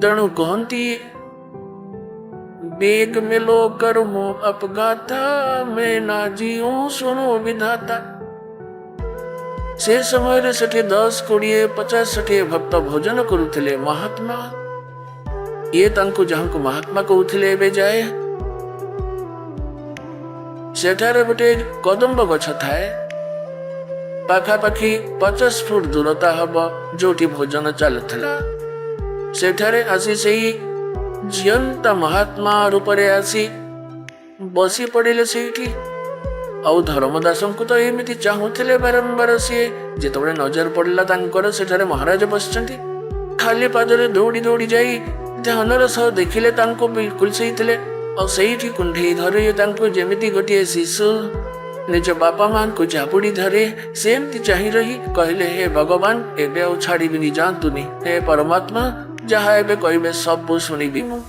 ତେଣୁ କହନ୍ତି, "ବେଗ ମିଲୋ କରହୁଁ ଅପଘାତା, ମେଁ ନା ଜିଉଁ ସୁନୋ ବିଧାତା।" ସେ ସମୟରେ ସେଠି 10, 20, 50, 60 ଭକ୍ତ ଭୋଜନ କରୁଥିଲେ। ମହାତ୍ମା ଇଏ ତାଙ୍କୁ ଯାହାଙ୍କୁ ମହାତ୍ମା କହୁଥିଲେ ଏବେ ଯାଏ। ସେଠାରେ ଗୋଟେ କଦମ୍ବ ଗଛ ଥାଏ, ପାଖାପାଖି 50 ଫୁଟ ଦୂରତା ହବ ଯୋଉଠି ଭୋଜନ ଚାଲୁଥିଲା। ସେଠାରେ ଆସି ସେଇ ଜିଅନ୍ତା ମହାତ୍ମା ରୂପରେ ଆସି ବସି ପଡ଼ିଲେ ସେଇଠି। ଆଉ ଧର୍ମଦାସଙ୍କୁ ତ ଏମିତି ଚାହୁଁଥିଲେ ବାରମ୍ବାର ସିଏ। ଯେତେବେଳେ ନଜର ପଡ଼ିଲା ତାଙ୍କର, ସେଠାରେ ମହାରାଜ ବସିଛନ୍ତି, ଖାଲି ପାଦରେ ଦୌଡ଼ି ଦୌଡ଼ି ଯାଇ ଧ୍ୟାନର ସହ ଦେଖିଲେ ତାଙ୍କୁ, ବିଲକୁଲ ସେଇ ଥିଲେ। ଆଉ ସେଇଠି କୁଣ୍ଢେଇ ଧରି ତାଙ୍କୁ, ଯେମିତି ଗୋଟିଏ ଶିଶୁ ନିଜ ବାପା ମାଙ୍କୁ ଜାବୁଡ଼ି ଧରେ, ସେମିତି ଚାହିଁ ରହି କହିଲେ, "ହେ ଭଗବାନ, ଏବେ ଆଉ ଛାଡ଼ିବିନି, ଯାଆନ୍ତୁନି। ହେ ପରମାତ୍ମା, ଯାହା ଏବେ କହିବେ ସବୁ ଶୁଣିବି ମୁଁ।"